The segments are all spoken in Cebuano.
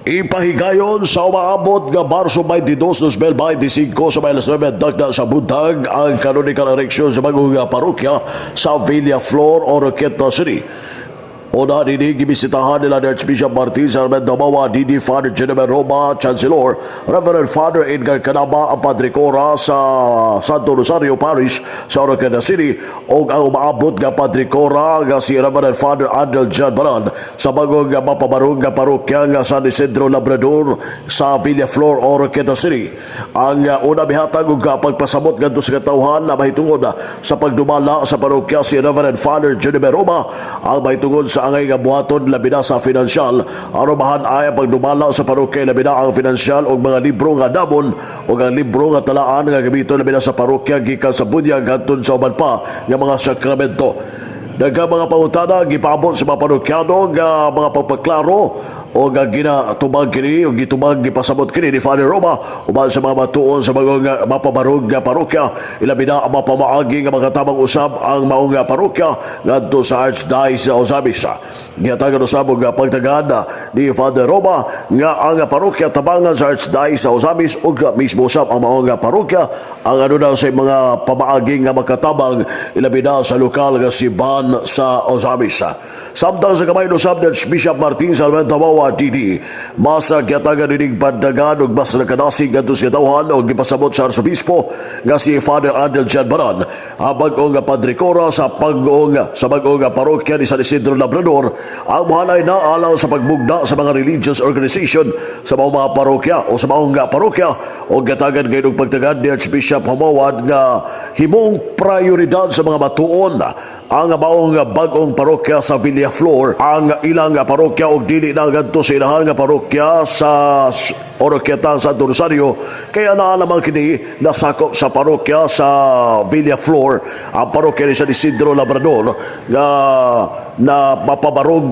Ipahigayon sa umaabot nga Marso 22, 2025 sa may alas 9 dagda sa buntag ang canonical erection sa bagong parokya sa Villaflor, Oroquieta City. Una dinhi gibisitahan nila ni Archbishop Martin Sarmento Jumawa, DD Father Juniper Roma, Chancellor, Reverend Father Edgar Canaba, ang Padre Cora sa Santo Rosario Parish sa Oroquieta City, o ang umaabot nga Padre Cora nga si Reverend Father Andel John Baran sa bagong mapabarong nga parokya nga San Isidro Labrador sa Villaflor, Oroquieta City. Ang una mihatag og pagpasamot ngadto sa katawhan na mahitungod sa pagdumala sa parokya si Reverend Father Juniper Roma, ang mahitungod sa angay nga buhaton labi na sa finansyal aron mahan-ay ang pagdumala sa parokya, labi na ang finansyal og mga libro nga damon ug ang libro nga talaan nga gamiton labi na sa parokya gikan sa bunyag hangtod sa uban pa nga mga sakramento. Daghang mga pangutana gipaabot sa mga parokyano nga mga pagpaklaro o nga ginatubag kini o gitubag, gipasamot kini ni Father Roma uban sa mga matuon sa bagong mapabarog nga parokya, ilabi na ang mapamaagi nga makatabang usab ang maong nga parokya ngadto sa Archdiocese sa Ozamiz. Gihatagan usab og pagtagad ni Father Roma nga ang parokya tabangan sa Archdiocese sa Ozamiz ug mismo usab ang maong nga parokya ang ano na sa mga pamaagi nga makatabang ilabi na sa lokal nga simbahan sa Ozamiz. Samtang sa gamay usab ni Archbishop Martin Sarmento Jumawa DD, mas gihatagan nining bandagan ug mas nakadasig ngadto sa katawhan og gipasamot sa Arsobispo nga si Father Andel John Baran ang bag-ong Padre Cora sa bag-ong parokya ni San Isidro Labrador ang muhanay na alang sa pagbugna sa mga religious organization sa mga parokya o sa maong parokya, o gatagan kayo og pagtagad ni Archbishop Jumawan nga himong prioridad sa mga matuon ang maong bag-ong parokya sa Villaflor ang ilang parokya og dili na ngadto sa ilahan nga parokya sa Oroquieta Santo Rosario, kaya naa naman kini nasakop sa parokya sa Villaflor ang parokya ni San Isidro Labrador nga na mapabarog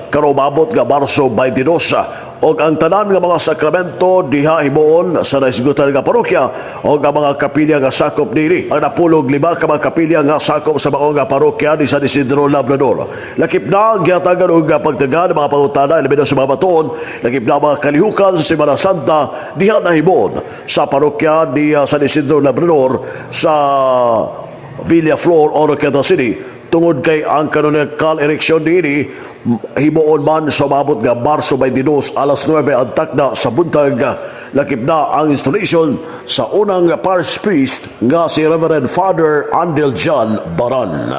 karong umaabot nga Marso 22, og ang tanan nga mga sakramento diha himuon sa nahisgutan nga parokya og ang mga kapilya nga sakop dinhi ang 15 ka mga kapilya nga sakop sa maong nga parokya ni San Isidro Labrador. Lakip na gihatagan og pagtagan mga pangutana labi na sa mga batuon, lakip na mga kalihukan sa Semana Santa diha na himuon sa parokya ni San Isidro Labrador sa Villaflor, Oroquieta City, tungod kay ang canonical erection dinhi himuon man sa umabot nga Marso 22 alas 9 ang takna sa buntag, lakip na ang installation sa unang parish priest nga si Reverend Father Andel John Baran.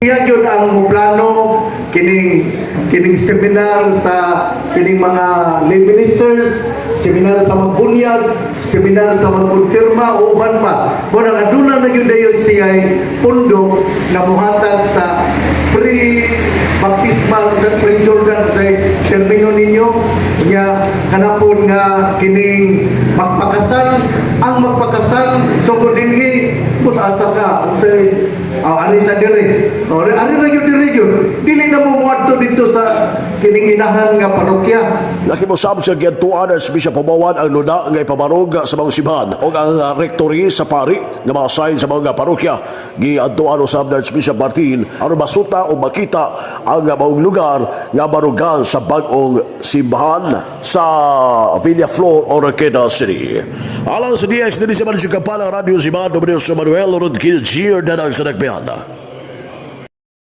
Iya yun ang plano kining seminar sa kining mga lay ministers, seminar sa magbunyag, seminar sa magkonfirma o uban pa. Mo nang aduna na gyud dayon siya pundo na muhatag sa pre-baptismal, sa pre-Jordan sa termino ninyo nya kanapon nga kining magpakasal, ang magpakasal. So kung dinhi asa ka unsay, oh, ari sa diri, oh, ari ra gyud diri gyud, dili na mo moadto dito sa kining inahan nga parokya. Lakip usab sa giadtuan Archbishop Jumawan ang luna nga ipabarog sa mga simbahan o ang rectory sa pari nga mga sign sa mga parokya. Giadtuan usab ni Archbishop Martin aron masuta o makita ang maong lugar nga barugan sa bag-ong simbahan sa Villaflor, Oroquieta City. Alang sa DX, dili sa Marisyo Kampana, Radio Simbahan, Dominio Manuel, Rodgil Gier, Danang sa Nagbihan.